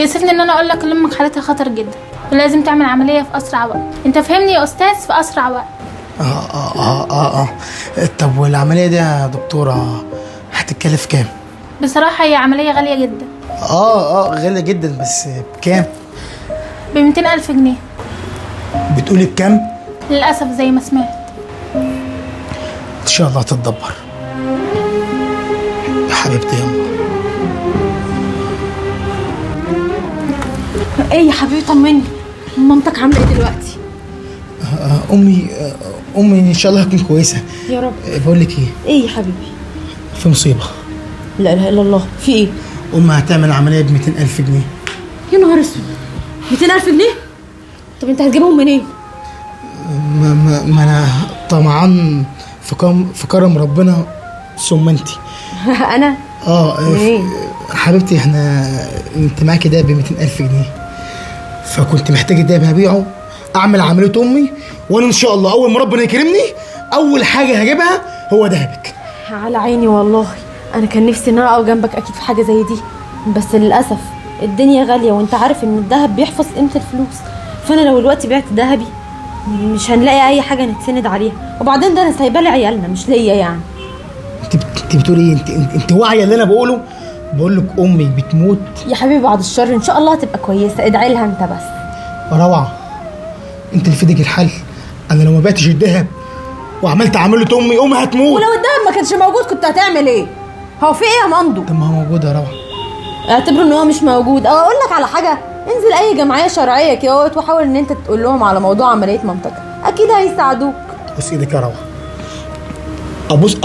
يسفني ان انا اقول لك ان امك حالتها خطر جدا ولازم تعمل عملية في اسرع وقت. انت فهمني يا استاذ؟ في اسرع وقت. اه اه اه اه اه طب والعملية دي يا دكتورة هتتكلف كام؟ بصراحة هي عملية غالية جدا. اه غالية جدا، بس بكام؟ ب 200,000 جنيه. بتقولي بكام؟ للاسف زي ما سمعت. ان شاء الله هتتدبر يا حبيبتي. يلا. ايه يا حبيبي طمني، مامتك عامله ايه دلوقتي؟ امي ان شاء الله هتكون كويسة يا رب. بقول لك ايه؟ ايه يا حبيبي؟ في مصيبة. لا اله الا الله، في ايه؟ امي هتعمل عملية ب 200,000 جنيه. يا نهار اسود، 200,000 جنيه؟ طب انت هتجيبهم منين؟ ما انا طمعان في كرم ربنا ثم انت. انا؟ منين؟ حبيبتي احنا انت معاكي ده ب 200,000 جنيه، فكنت محتاج الدهب هبيعه اعمل عملية امي، وانا ان شاء الله اول ما ربنا يكرمني اول حاجة هجيبها هو دهبك. على عيني والله، انا كان نفسي ان انا اقف جنبك اكيد في حاجة زي دي، بس للاسف الدنيا غالية وانت عارف ان الذهب بيحفظ قيمة الفلوس، فانا لو الوقت بعت ذهبي مش هنلاقي اي حاجة نتسند عليها، وبعدين ده انا سايباه لعيالنا مش ليا يعني. انت بتقولي ايه؟ انت واعية اللي انا بقوله؟ بقول لك امي بتموت يا حبيبي بعد الشر، ان شاء الله هتبقى كويسة، ادعي لها انت بس. روعه انت اللي في ايدك الحل، انا لو ما بعتش الذهب وعملت عملية امي هتموت. ولو الذهب ما كانش موجود كنت هتعمل ايه؟ هو في ايه يا مندو؟ طب ما هو موجود يا روعه. اعتبره ان هو مش موجود. او اقول لك على حاجة، انزل اي جمعية شرعية كده وحاول ان انت تقول لهم على موضوع عملية مامتك، اكيد هيساعدوك. بص ايدك يا روعه،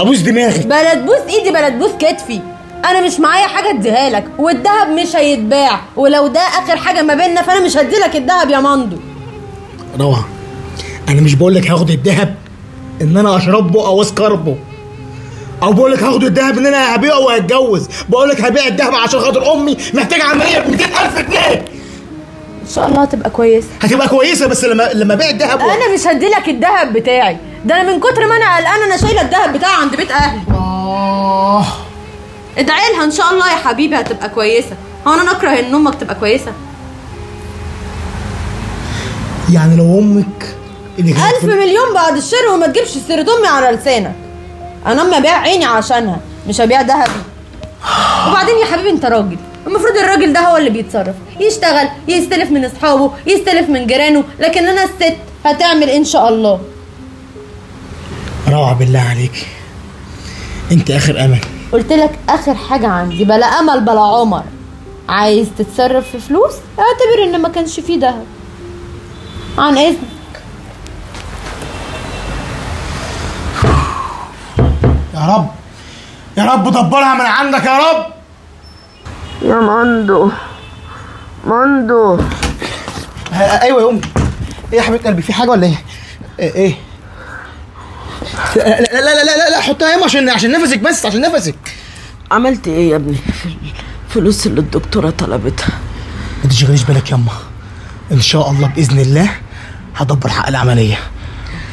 ابوس دماغي. بلا تبوس ايدي بلا تبوس كتفي، انا مش معايا حاجة اديها لك، والذهب مش هيتباع، ولو ده اخر حاجة ما بيننا فانا مش هديلك الذهب يا مندو. روعه انا مش بقول لك هاخد الذهب ان انا اشربه او اسكربه، او بقول لك هاخد الذهب ان انا هبيعه وهتجوز، بقول لك هبيع الذهب عشان خاطر امي محتاجه عملية ب 200,000 جنيه. ان شاء الله هتبقى كويسة. هتبقى كويسة بس لما ابيع الذهب انا مش هديلك الذهب بتاعي ده، انا من كتر ما انا قلقانة انا شايله الذهب بتاعي عند بيت اهلي. ادعي لها ان شاء الله يا حبيبي هتبقى كويسة. هو انا اكره ان امك تبقى كويسة؟ يعني لو امك اللي 1000 مليون بعد الشر، وما تجيبش سيره امي على لسانك. انا امي ابيع عيني عشانها، مش هبيع ذهبي. وبعدين يا حبيبي انت راجل، المفروض الراجل ده هو اللي بيتصرف، يشتغل، يستلف من اصحابه، يستلف من جيرانه، لكن انا الست هتعمل ان شاء الله. روعه بالله عليك، انت اخر امل. قلت لك اخر حاجة عندي، بلا امل بلا عمر. عايز تتصرف في فلوس اعتبر ان ما كانش فيه دهب. عن اذنك. يا رب يا رب دبرها من عندك يا رب. يا مندو مندو. ايوه يا امي. ايه يا حبيبه قلبي، في حاجة ولا ايه؟ ايه؟ لا لا لا لا لا, لا حطها ياما عشان نفسك، بس عشان نفسك. عملت ايه يا ابني في الفلوس اللي الدكتورة طلبتها؟ ما تشغليش بالك ياما، ان شاء الله باذن الله هدبر حق العملية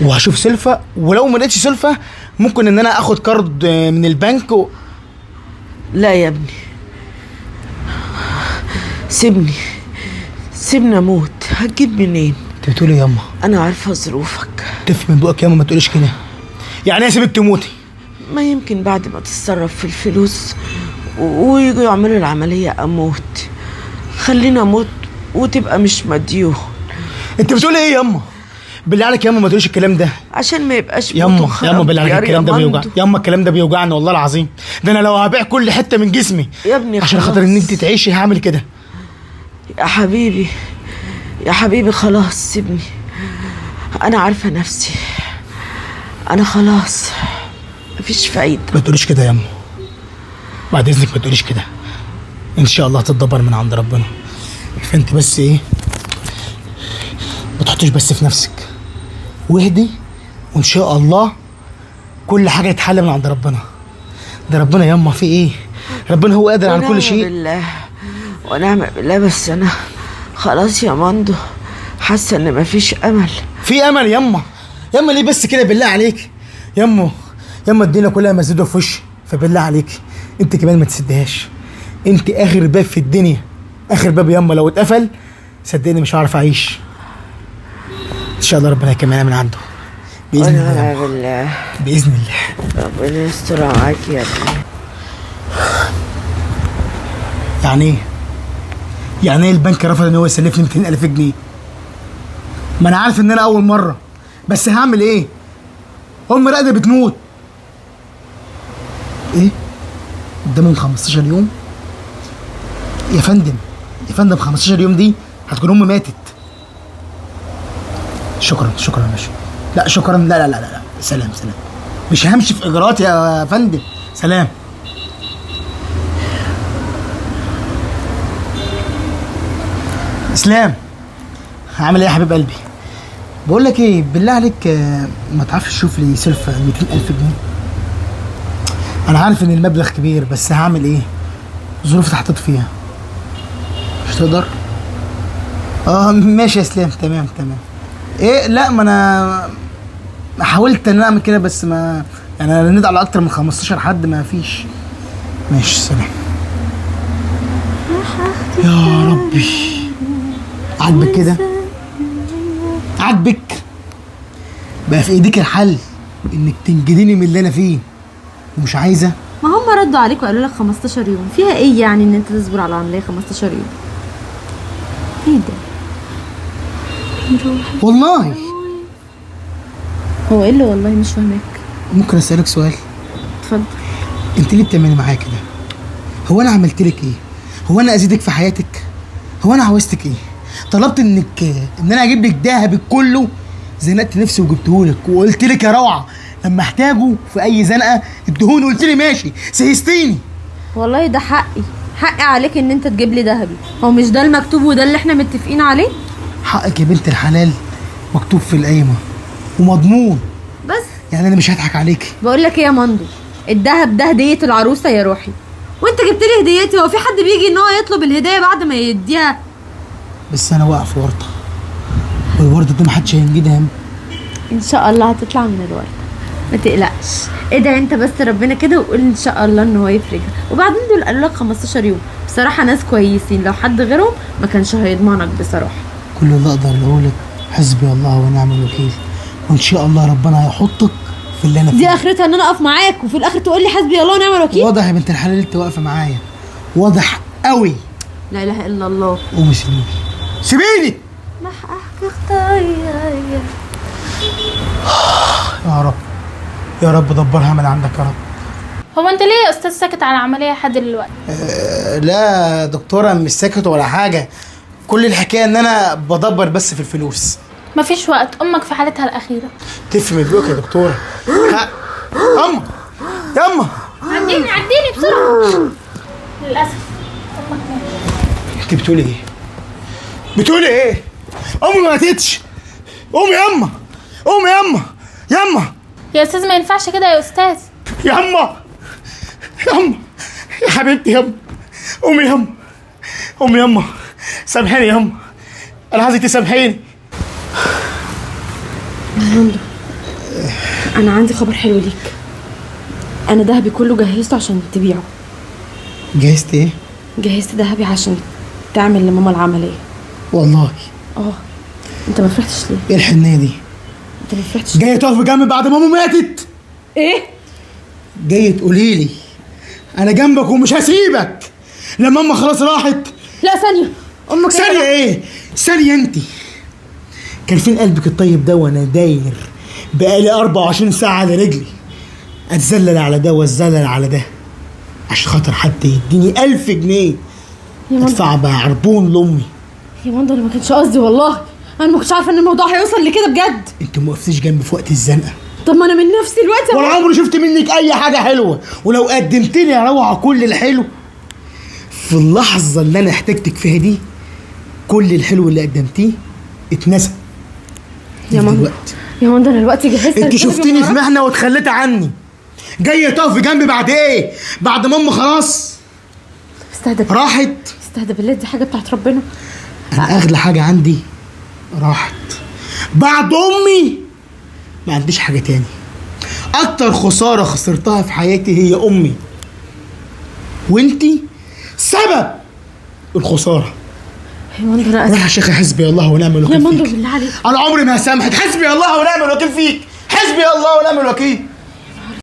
وهشوف سلفه، ولو ما لقيتش سلفه ممكن ان انا اخد كارد من البنك لا يا ابني سيبني سيبني اموت. هتجيب منين؟ انت بتقولي ياما؟ انا عارفه ظروفك. تف من بقك ياما، ما تقوليش كده. يعني ايه سيبك تموتي؟ ما يمكن بعد ما تتصرف في الفلوس ويجوا يعملوا العملية اموت. خلينا اموت وتبقى مش مديون. انت بتقولي ايه ياما؟ بالله عليك ياما ما تقوليش الكلام ده عشان ما يبقاش ياما. ياما بالله عليك الكلام ده بيوجع ياما، الكلام ده بيوجعني والله العظيم. ده انا لو هبيع كل حتة من جسمي يا ابني عشان خاطر ان انت تعيشي هعمل كده. يا حبيبي يا حبيبي خلاص سيبني، انا عارفه نفسي، انا خلاص مفيش فايده. ما تقوليش كده ياما، بعد اذنك ما تقوليش كده. ان شاء الله هتتدبر من عند ربنا. فانت بس ايه، ما تحطيش بس في نفسك، واهدي وان شاء الله كل حاجة تتحل من عند ربنا. ده ربنا ياما في ايه، ربنا هو قادر على كل شيء. بالله ونعم بالله. بس انا خلاص يا مندو حاسه ان مفيش امل. في امل ياما. ياما ليه بس كده بالله عليك ياما؟ ياما الدنيا كلها مسدودة في وشي، فبالله عليك انت كمان ما تسدهاش. انت اخر باب في الدنيا. اخر باب ياما لو اتقفل صدقني مش هعرف اعيش. ان شاء الله ربنا يكملها من عنده باذن الله. بالله باذن الله. ربنا يستر معاك يا ابني. يعني ايه؟ يعني ايه البنك رفض ان هو يسلفني 200,000 جنيه؟ ما انا عارف ان انا اول مرة، بس هعمل ايه؟ امي راقده بتموت. ايه؟ قدامهم 15 يوم؟ يا فندم يا فندم 15 يوم دي هتكون امي ماتت. شكرا شكرا يا باشا. لا شكرا، لا لا لا لا، سلام سلام. مش همشي في اجراءات يا فندم، سلام. اسلام، عامل ايه يا حبيب قلبي؟ بقول لك ايه، بالله عليك ما تعرفش تشوف لي سلفه 200,000 جنيه؟ انا عارف ان المبلغ كبير بس هعمل ايه؟ ظروف اتحطيت فيها. مش تقدر؟ اه ماشي يا اسلام، تمام تمام. ايه؟ لا ما انا حاولت ان انا اعمل كده بس ما يعني انا رنيت على اكتر من 15 حد ما فيش. ماشي سلام. يا ربي عاجبك كده؟ عاجبك؟ بقى في ايديك الحل انك تنجديني من اللي انا فيه ومش عايزه؟ ما هم ردوا عليك وقالوا لك 15 يوم، فيها ايه يعني ان انت تصبر على العملية 15 يوم؟ ايه ده؟ والله هو ايه اللي والله مش فاهمك؟ ممكن اسالك سؤال؟ اتفضل. انت ليه بتعملي معايا كده؟ هو انا عملت لك ايه؟ هو انا اذيتك في حياتك؟ هو انا عاوزتك ايه؟ طلبت انك ان انا اجيب لك دهبك كله، زنقت نفسي وجبتهولك وقلت لك يا روعه لما احتاجه في اي زنقه اديهوني، قلت لي ماشي، سيستيني. والله ده حقي، حقي عليك ان انت تجيب لي دهبي، هو مش ده المكتوب وده اللي احنا متفقين عليه؟ حقك يا بنت الحلال مكتوب في القايمة ومضمون. بس يعني انا مش هضحك عليكي. بقول لك ايه يا مندو، الدهب ده هديه العروسة يا روحي، وانت جبت لي هديتي. هو في حد بيجي ان هو يطلب الهدية بعد ما يديها؟ بس انا واقف في ورطة، والورطه دي محدش هينجدها. ان شاء الله هتطلع من الورطة ما تقلقش، ادعي انت بس ربنا كده وقول ان شاء الله ان هو يفرجها. وبعدين دول قالوا لك 15 يوم، بصراحة ناس كويسين، لو حد غيرهم ما كانش هيضمنك بصراحة. كل اللي اقدر اقوله حسبي الله ونعم الوكيل، وان شاء الله ربنا هيحطك في اللي انا فيه. دي اخرتها ان انا اقف معاك وفي الاخر تقول لي حسبي الله ونعم الوكيل؟ واضح يا بنت الحلال انت واقفة معايا، واضح قوي. لا اله الا الله. قومي سيبيني سيبيني. ما حقك. يا رب يا رب دبرها من عندك يا رب. هو انت ليه يا استاذ ساكت على العملية لحد دلوقتي؟ لا دكتورة مش ساكت ولا حاجة، كل الحكاية ان انا بدبر بس في الفلوس. مفيش وقت، امك في حالتها الاخيرة. تفهمي بيوك يا دكتورة. اما ياما عديني عديني بسرعة. للاسف امك ماتت. انت بتقولي ايه؟ بتقولي ايه؟ امي ما ماتتش. قومي ياما قومي ياما ياما. يا استاذ ما ينفعش كده يا استاذ. ياما ياما يا حبيبتي ياما، قومي ياما قومي ياما، سامحيني ياما، انا عايزك تسامحيني. انا عندي خبر حلو ليك، انا دهبي كله جهزته عشان تبيعه. جهزت ايه؟ جهزت دهبي عشان تعمل لماما العملية. والله؟ اه. انت ما فرحتش ليه؟ ايه الحنيه دي؟ انت ما فرحتش؟ جاية تقف جنبي بعد ماما ماتت؟ ايه؟ جاية تقولي لي انا جنبك ومش هسيبك لما ماما خلاص راحت؟ لا ثانية، امك ثانية ايه؟ ثانية انت كان فين قلبك الطيب ده وانا داير بقالي 24 ساعة على رجلي اتذلل على ده واتذلل على ده عشان خاطر حد يديني 1000 جنيه ادفع بقى عربون لامي. يا مندو انا ما كانش قصدي والله، انا ما كنتش عارفه ان الموضوع هيوصل لكده بجد. انت ما وقفتيش جنبي في وقت الزنقة. طب ما انا من نفسي دلوقتي ولا عمري شفت منك اي حاجة حلوة، ولو قدمت لي يا روعه كل الحلو في اللحظة اللي انا احتاجتك فيها دي، كل الحلو اللي قدمتيه اتنسى. يا مندو يا مندو انا دلوقتي جهزت. انت شفتيني في محنة واتخليتي عني، جاية تقفي جنبي بعد ايه؟ بعد ما امي خلاص استهدى راحت. استهدى بالله، دي حاجة بتاعت ربنا. انا اغلى حاجة عندي راحت بعد امي، ما عنديش حاجة تاني. اكتر خسارة خسرتها في حياتي هي امي، وانتي سبب الخسارة. يا مندو انا روح يا شيخ، حسبي الله ونعم الوكيل يا مندو فيك. بالله عليك. انا عمري ما هسامحك، حسبي الله ونعم الوكيل فيك، حسبي الله ونعم الوكيل.